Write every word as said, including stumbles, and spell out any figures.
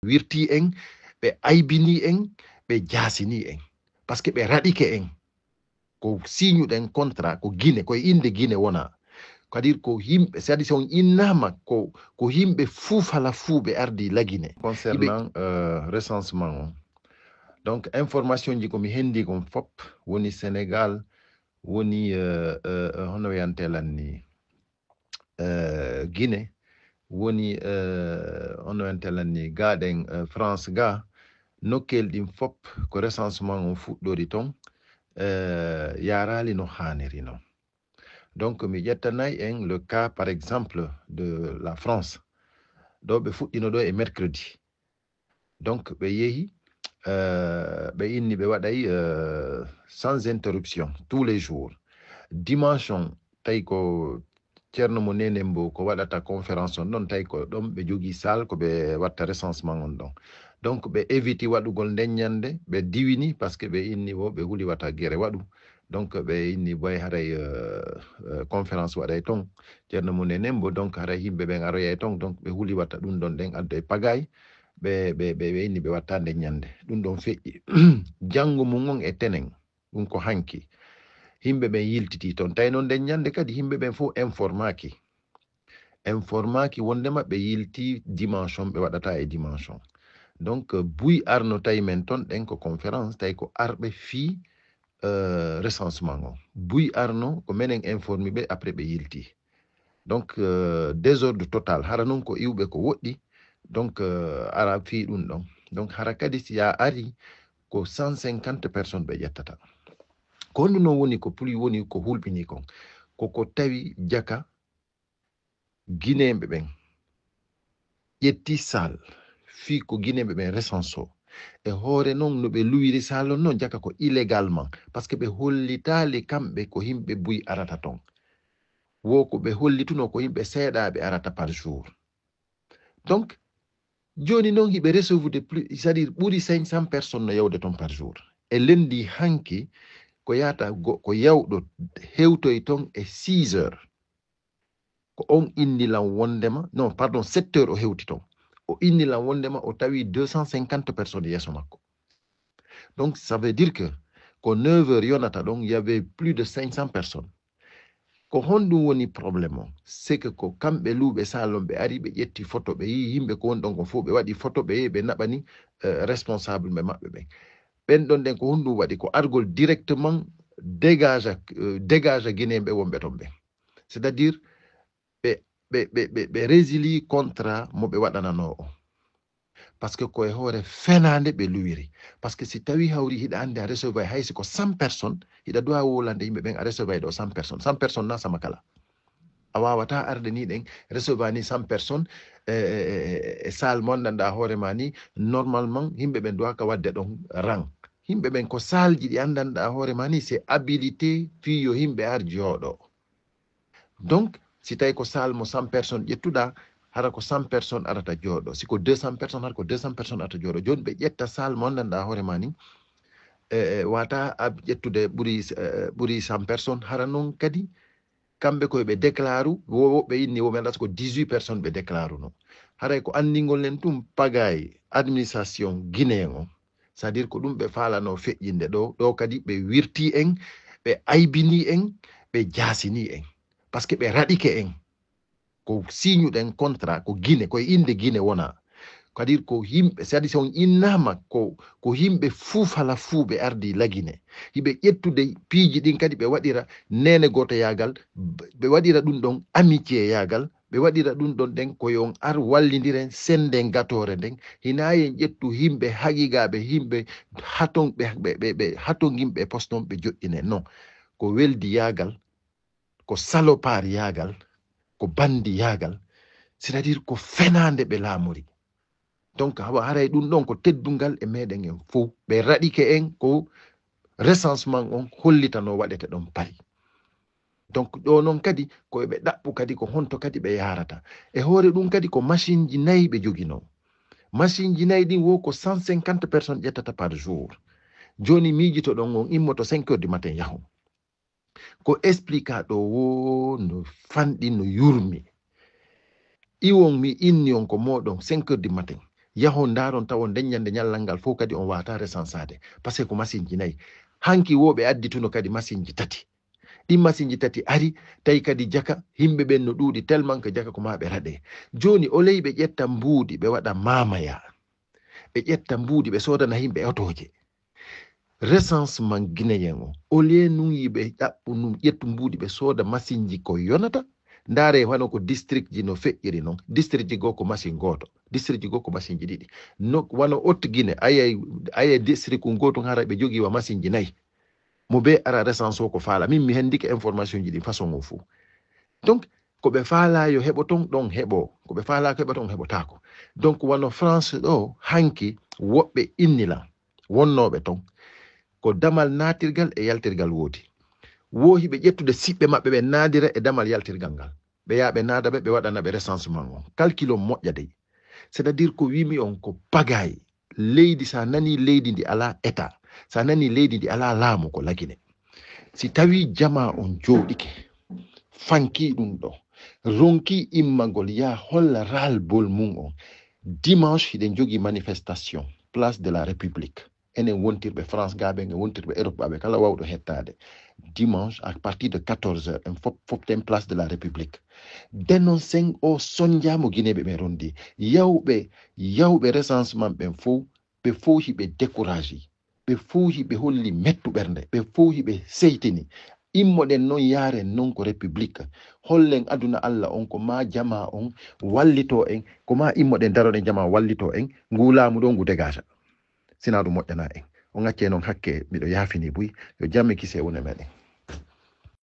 wirti en, ɓe aybini en, ɓe jaasini en. Parce que ɓe raɗike en. Ko siñuɗen contrat, ko Guinée, koye innde Guinée wona. C'est-à-dire ko yimɓe, c'est-à-dire si on innama ko, ko yimɓe fuu fala fuu ɓe ardi la Guinée. Concernant euh, recensement on. Donc information ji ko mi hendi kon fop woni Sénégal, woni euh, euh, hono wiyante lan ni euh, Guinée, woni euh, hono wiyante lan ni gaɗen euh, France ga, nokkel ɗin fop ko recensement on fuɗɗori ton, euh, yarali no haniri non. Donc mi ƴettanay en le cas par exemple de la France. Ɗo ɓe fuɗɗino ɗo e mercredi. Donc ɓe yehi euh, ɓe inni ɓe waɗay euh, sans interruption tous les jours. Dimanche on tawi ko Ceerno mo Nenen Mbo ko waɗata conférence on ɗon, tawi ko ɗon ɓe jogii salle ko ɓe watta recensement on ɗon. Donc ɓe éviti waɗugol nden ñande, ɓe diwini parce que ɓe inni wo ɓe huli wata gere waɗu. Donc ɓe inni boy haray euh, euh, conférence waɗay ton. Ceerno mo Nenen Mbo, donc haray yimɓe ɓen aroyay ton, donc ɓe huli wata ɗum ɗon ɗen adda e pagay. Ɓe ɓe ɓe ɓe inni ɓe watta nden ñande. Ɗum ɗon feƴƴi. Janngo mum on e tenen, ɗum ko hanki. Yimɓe ɓen yiltiti ton. Tawi noon nden ñande kadi yimɓe ɓen fof informaki. Informaki wondema ɓe yilti dimanche on, ɓe waɗata e dimanche on. Donc euh, buy arno tawi men ton ɗen ko conférence, tawi ko arɓe fii euh, recensement on. Buy arno ko menen informi ɓe, après ɓe yilti. Donc euh, désordre total, hara noon ko iwɓe ko woɗɗi. Donc euh, ara fii ɗum ɗon. Donc hara kadi si a ari ko cent cinquante personnes ɓe ƴettata. Ko honɗum noon woni ko plus woni ko hulɓini kon? Koko tawi jaka Guinéenɓe ɓen ƴetti salle fii ko Guinéenɓe ɓen recense o. E hoore noon no ɓe luwiri salle on noon jaka ko illégalement, parce que ɓe hollitaali kamɓe ko yimɓe buy arata ton. Wo ko ɓe hollituno ko yimɓe seeɗaaɓe arata par jour. Donc jooni noon hiɓe recevude plus, c'est-à-dire ɓuri cinq cents personnes no yawde ton par jour. E lundi hanki ko yahata go- ko yawɗo hewtoy ton e six heures. Ko on inni lan wondema, non pardon, sept heures o hewti ton. O inni lan wondema o tawi deux cent cinquante personnes yeeso makko. Donc ça veut dire que ko neuf heures yonata ɗon, il y avait plus de cinq cents personnes. Ko honɗum woni problème on? C'est que ko kamɓe luuɓe salon ɓe ari, ɓe ƴetti photo, ɓe yii yimɓe ko woni ɗon kon fof, ɓe waɗi photo, ɓe yehi ɓe naɓani euh, responsable ɓe maɓɓe ɓen. Ɓen ɗon ɗen ko honɗum waɗi? Ko argol directement dégage euh, dégage guinéen ɓe wonɓe ton ɓen. C'est-à-dire ɓe ɓe ɓe ɓe ɓe résili contrat mo ɓe waɗananoo o. Parce que ko e hoore fenaande ɓe luwiri. Parce que si tawi hawri hiɗa anndi a recevoir hay si ko cent personnes, hiɗa duwa wowlande yimɓe ɓen a recevoir ɗo cent personnes. Cent personnes na sama kala. A wawata arde ni ɗen recevoir ni cent personnes e, e, e, e salle mo anndanɗa hoore ma ni, normalement yimɓe ɓen duwa ka wadde ɗon rang. Yimɓe ɓen ko salleji ɗi anndanɗa hoore ma ni, c'est habilité fii yo yimɓe ar jooɗo. Donc si tawi ko salle mo cent personnes ƴettuɗa, hara ko cent personnes arata jooɗo. Si ko deux cents personnes, hara ko deux cents personnes arata jooɗo. Jooni ɓe ƴetta salle mo anndanɗa hoore ma ni, e, e, wata a ƴettude ɓuri e, ɓuri cent personnes, hara noon kadi kamɓe koye ɓe déclaru, wo woɓɓe inni wo men ɗata ko dix-huit personnes ɓe déclaru no. Haray ko anndingol en tum pagay administration guinéen on. C'est-à-dire ko ɗum ɓe faalano feƴƴinde ɗo, ɗo kadi ɓe wirti en, ɓe aybini en, ɓe jaasini en. Parce que ɓe raɗike en. Ko siñuɗen contrat ko Guinée, koye innde Guinée wona. C'est-à-dire ko yimɓe, c'est-à-dire si on innama ko ko yimɓe fuu fala fuu ɓe ardi la Guinée, hiɓe ƴettude piiji ɗin kadi ɓe waɗira nene gootoyaagal, ɓe waɗira ɗum ɗon amitiéyaagal, ɓe waɗira ɗum ɗon ɗen ko yo on ar wallindiren sennden gatoore nden. Hina yen ƴettu yimɓe haqiqaaɓe, yimɓe haton ɓe ɓe ɓe ɓe haton yimɓe e poste on ɓe joɗɗine. Non, ko weldiyaagal, ko salopariyaagal, ko bandiyaagal, c'est-à-dire ko fenaande ɓe laamori. Donc hawa haray ɗum ɗon ko teddungal e meɗen en fof. Ɓe raɗike en ko recensement on hollitano waɗete ɗon Paris. Donc ɗo noon kadi ko ɓe ɗaɓɓu kadi ko honto kadi ɓe yaarata. E hoore ɗum kadi ko machine ji nayi ɓe joginoo. Machine ji nayi ɗin wo ko cent cinquante personnes ƴettata par jour. Jooni miijito ɗon on immoto cinq heures du matin yahon. Ko explique ɗo wo no fanɗi, no yurmi. Iwon mi inni on ko moɗon cinq heures du matin. Yahon ndaaron tawon nden ñande ñallal ngal fof kadi on waata recensaade, parce que ko masinji nayi. Hanki wo ɓe addituno kadi masinji tati. Ɗin masinji tati ari, tawi kadi jaka, yimɓe ɓen no ɗuuɗi tellement que jaka ko ma ɓe raɗe. Jooni, oley ɓe ƴetta mbuuɗi, ɓe waɗa mamaya. Ɓe ƴetta mbuuɗi, ɓe soodana yimɓe otooje. Recensement guinéen o, au lieu nun yiɓe ƴaɓɓu nun ƴettu mbuuɗi ɓe sooda masinji ko yonata, ndaare wano ko district ji no feƴƴiri non. District ji goo ko masin gooto, district ji goo ko masinji ɗiɗi. No, wano Haute Guinée, ayay, ayay district un gooto hara ɓe jogii wa masinji nayi. Mo be ara recense o ko faala. Min mi hendike information ji ɗin façon o fuu. Donc, ko ɓe faala yo heɓo ton, ɗon heɓo. Ko ɓe faala ko heɓa ton, heɓotaako. Donc, wano France ɗo, hanki woɓɓe innilan wonnooɓe ton. Ko damal naatirgal e yaltirgal woodi. Wo hiɓe ƴettude siɓɓe maɓɓe ɓe naadira e damal yaltirgal ngal. Ɓe yaa ɓe naada ɓe, ɓe waɗana ɓe recensement on. Calcul on moƴƴa dey. C'est-à-dire ko wimi on ko pagaay. Leydi, sa nani leydi ndi alaa état, sa nani leydi ndi alaa laamu, ko Lagine. Si tawi jama on jooɗike, fanki ɗum ɗo, ronki immagol, yaa holla ras-le-bol mum on. Dimanche, hiɗen jogii manifestation, Place de la République. Enen wontirɓe France gaa ɓen e wontirɓe Europe gaa ɓe kala wawɗo hettaade. Dimanche, à partir de quatorze heures, en fop, fopten Place de la République. Dénoncer o sonja mo Guinéeɓe ɓen rondi. Yawɓe, yawɓe recensement ɓen fow, ɓe fow hiɓe découragé. Ɓe fow hiɓe holli mettu ɓernde. Ɓe fow hiɓe seytini. Immoɗen non, yaaren non ko République. Hollen aduna Allah on ko ma jama on wallito en, ko ma immoɗen daroɗen jama wallito en, ngu laamu ɗo ngu dégage. Sinaa ɗum moƴƴanaa en. On accee non hakke, miɗo yaafini buy, yo jam e kise wone meɗen.